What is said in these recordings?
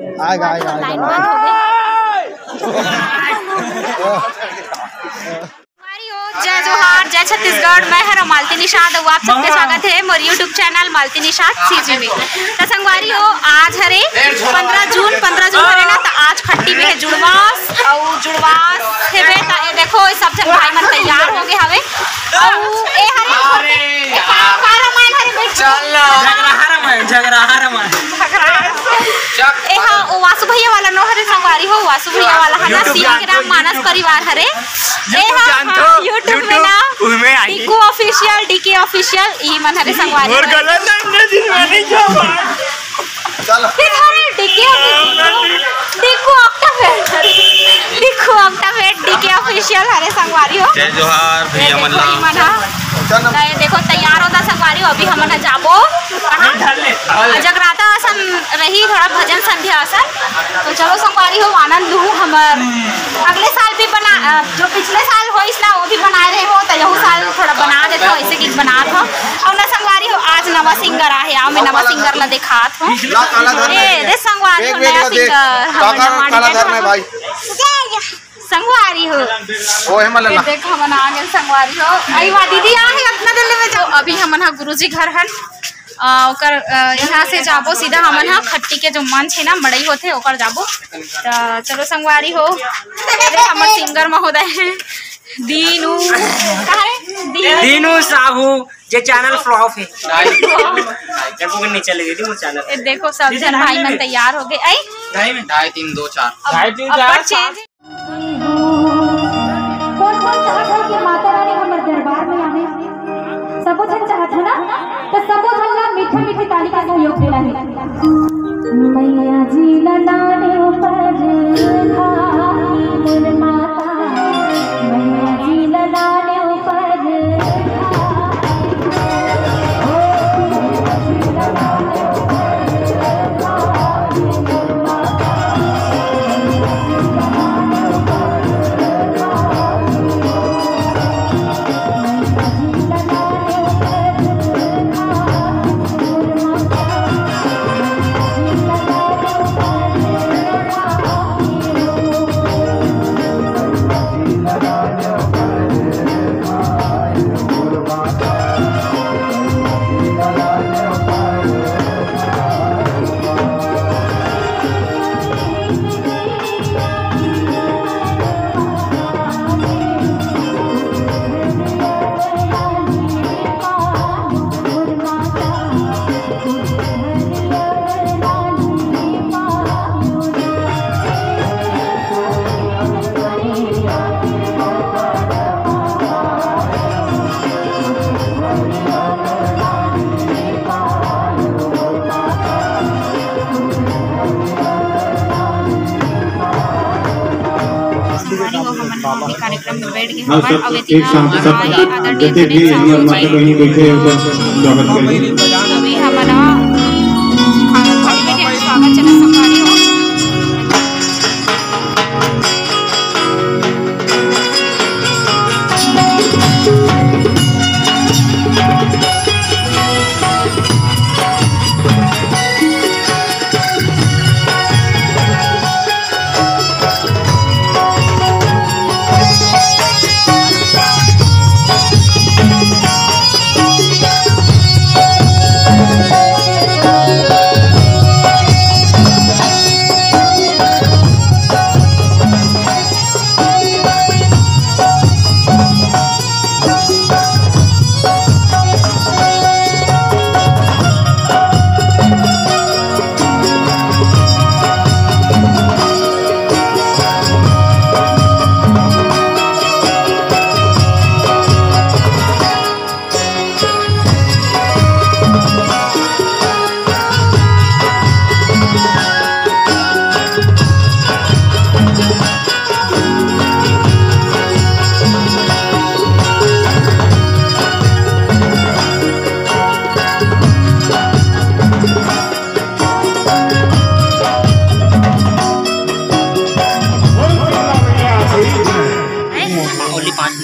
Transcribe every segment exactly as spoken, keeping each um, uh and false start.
आएगा, आएगा, आएगा। लाइन बंद हो गई। संगवारी हो, जय जोहार, जय छत्तीसगढ़। मैं हरा मालती निषाद अउ आप सबके स्वागत हे मोर YouTube channel Malti Nishad CG में। त संगवारी हो, आज हरे पंद्रह जून, पंद्रह जून हरे ना, त आज खट्टी में हे जुड़वास, अउ जुड़वास हेबे त ए देखो, ए सब झन भाई मन तैयार हो गे हवे। अउ ए हरे, अरे ए का, यार। का रामायण हरे बेटी? चल ना। झगराहा रामायण, झगराहा रामायण। झगराहा। चल। ए हा, ओ वासु भैया वाला नो हरे संगवारी हो, वासु भैया वाला हरे ना, YouTube सीख राम मानस परिवार हरे। ए YouTube हा, जानथो, हाँ, YouTube में YouTube, ना, उहमें आही। डीकू ऑफिशियल, डीके ऑफिशियल, इही मन हरे संगवारी मोर हो। गलत है, नहीं, नहीं, नहीं, नहीं, नहीं, नहीं, चल। फिर हरे डीके ऑफिशियल, डीकू ऑक्टावेट, डीकू ऑक्टावेट, डीके ऑफिशियल हरे संगवारी हो। जय जोहार भैया ए मन देखो, ला। ई मन हा। चल ना। त ए देखो, तैयार होता संगवारी हो, अभी हमन हा जाबो कहाँ? जगराता असन रही, थोड़ा भजन संध्या असन। तो चलो संगवारी हो, आनंद लूहू हमर। अगले साल भी बना, अ, जो पिछले साल होइस ना, वो भी बनाए रहे हो, तो यहू साल थोड़ा बना देते हो, ऐसे गीत बना हो। अउ ना संगवारी हो, आज नवा सिंगर आहे, आओ मैं नवा सिंगर ला दिखात हूँ। ला काला धर ए, ले। दे संगवारी हो, देख, देख, नया देख। सिंगर, हमर काका नवा काला आने धर ले वाला। भाई। संगवारी हो। ओहे, मल्ला। ये देख, हमन आ गए संगवारी हो। आई वाह, दीदी आ है, अपना दिल में जाओ। अभी हमन हा गुरुजी घर हन। अ, ओकर, अ, यहाँ से जाबो सीधा हमन हा खट्टी के जो मंच है ना, मड़ई होथे, ओकर जाबो। त चलो संगवारी हो। ये हमर सिंगर महोदय है। दीनू। कहाँ रे? दीनू। दीनू साहू, जे चैनल फ्लॉप है। जब वो नहीं चलेगी, दीदी, वो चैनल। ये देखो, सब दीदी, झन ढाई भाई में मन दे। तैयार हो गए। आई? ढाई में। ढाई, तीन, दो, चार। अब, ढाई, तीन, अब चार, चेंज। कोन कोन चाहत हे कि माता रानी हमर दरबार में आवे? सबो झन चाहत हे ना? तो सबो झन ला मीठा मीठी ताली का सहयोग देना है। मैया जी ला लाने ऊपर खाई मोर माता, मैया जी ला लाने ऊपर खाई। संगवारी हो, हमन ह अभी कार्यक्रम में बैठ गए हवन। अब एती ह आए आदरणीय गणेश साहू जी। अभी हमन ह खड़ी बैठे स्वागत चला संगवारी हो।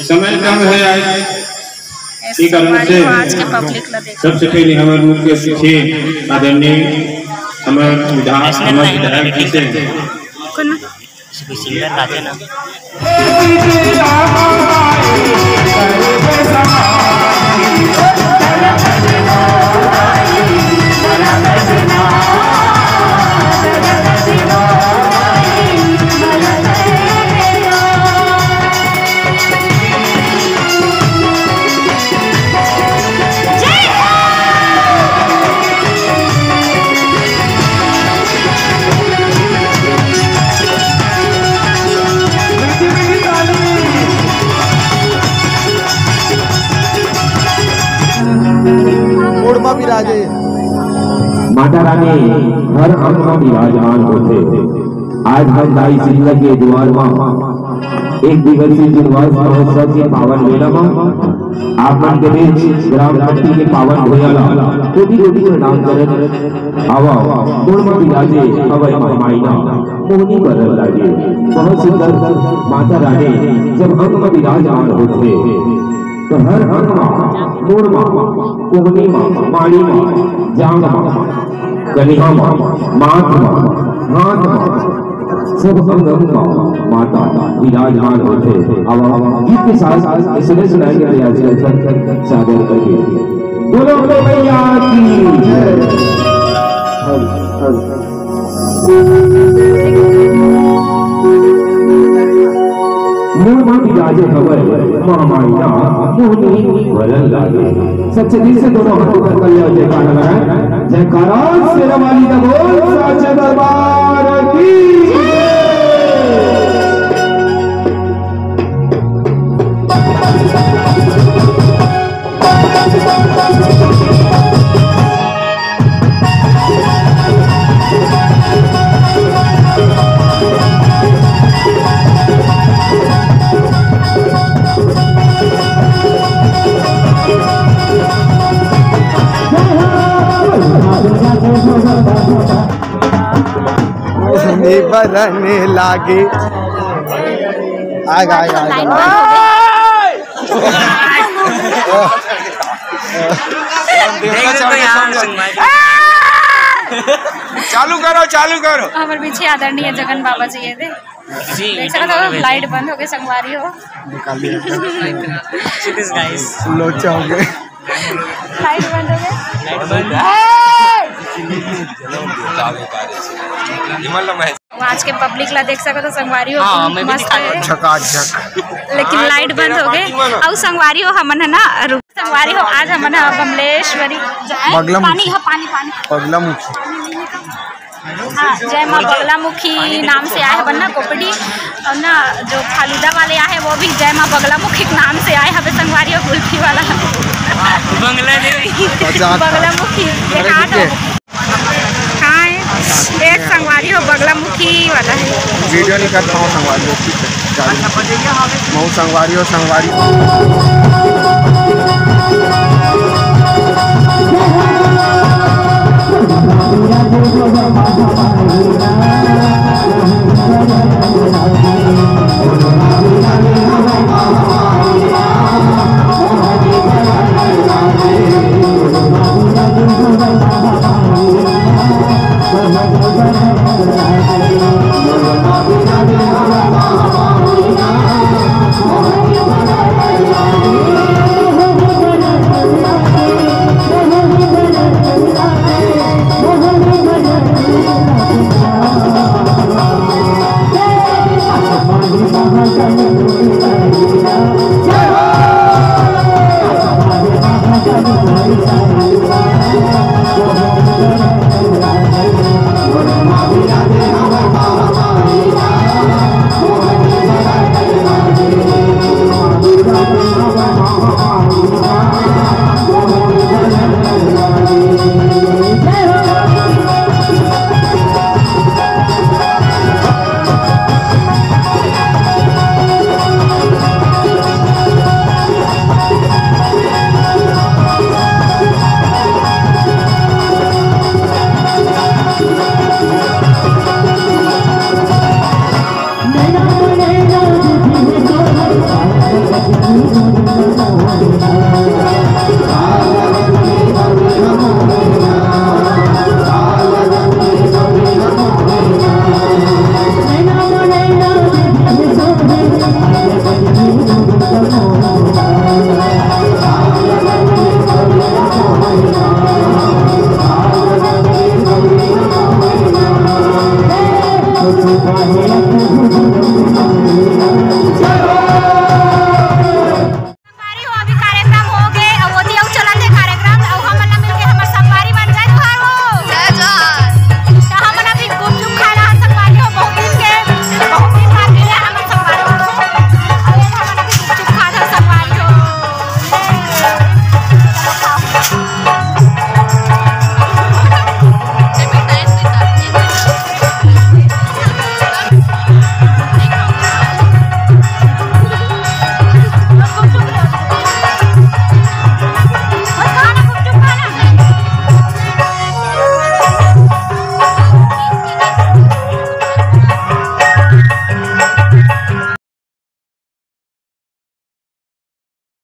समय कम है आज, इस कारण से आज के पब्लिक ला देखो। सबसे पहले हमारे मुख्य अतिथि आदरणीय हमर विधायक, हमर विधायक जी से। कोन? सिंगर गाथे ना। मुड़ म बिराजे। माता रानी हर अंग म विराजमान होथे। आज हम दाई शीतला के दुवार म एक दिवसीय जुड़वा महोत्सव के पावन बेला म आप मन के बीच ग्राम घंटी के पावन भुइयां ला कोटि कोटि प्रणाम करत आवव। मुड़ म बिराजे हवय महामाई ना मोहनी बरन लागे। बहुत सुंदर माता रानी जब अंग म विराजमान होथे, तो हर अंग म, मुड़ म, कोहनी म, माड़ी म, जांग म, कनिहा म, माथ म, हाथ म, सब अंग अंग म माता विराजमान होथे। अब गीत के साथ इसने सुनाएंगे प्रयास कर सादर करके। बोलो बोलो मैया की जय। मुड़ म बिराजे हवय महामाई ना मोहनी बरन लागे। सच्चे दिल से दोनों हाथ ऊपर कर ले और जयकारा लगाएं। जयकारा शेरा वाली का बोल, साचे दरबार की जय। बरने लागे। आएगा, आएगा, आएगा। लाइन बंद हो गई। देख लो यार, चालू करो, चालू करो। हमर पीछे आदरणीय जगन बाबा जी ये दे। जी, देख सकत हो, लाइट बंद हो गई, संगवारी हो। निकाल दिया। Look at this, guys। लोचा हो गए। लाइट बंद हो गए। लाइट बंद। आज के पब्लिक ला देख सकत हो, संगवारी हो, हाँ, बहुत मैं भी मस्त दिखा है। दूँ। झकाझक। लेकिन हाँ, लाइट तो बंद तेरा हो गए। बाकी मानो। अउ संगवारी हो, हमन है ना, रुक, संगवारी हो, आज हमन है बमलेश्वरी। बगला पानी मुखी। है, पानी, पानी। बगला मुखी। हाँ, जय माँ बगलामुखी नाम से आए हवन ना कोपड़ी, और ना जो फालूदा वाले आए हैं, वो भी जय माँ बगलामुखी के नाम से आए हवे संगवारी और कुल्फी वाला। बंगला देवी। पहचान। बगलामुखी, देखा तो। हाँ, ये संगवारी हो, बगलामुखी वाला है। वीडियो नहीं कर पाऊँ संगवारी हो, ठीक है। महू संगवारी हो, संगवारी।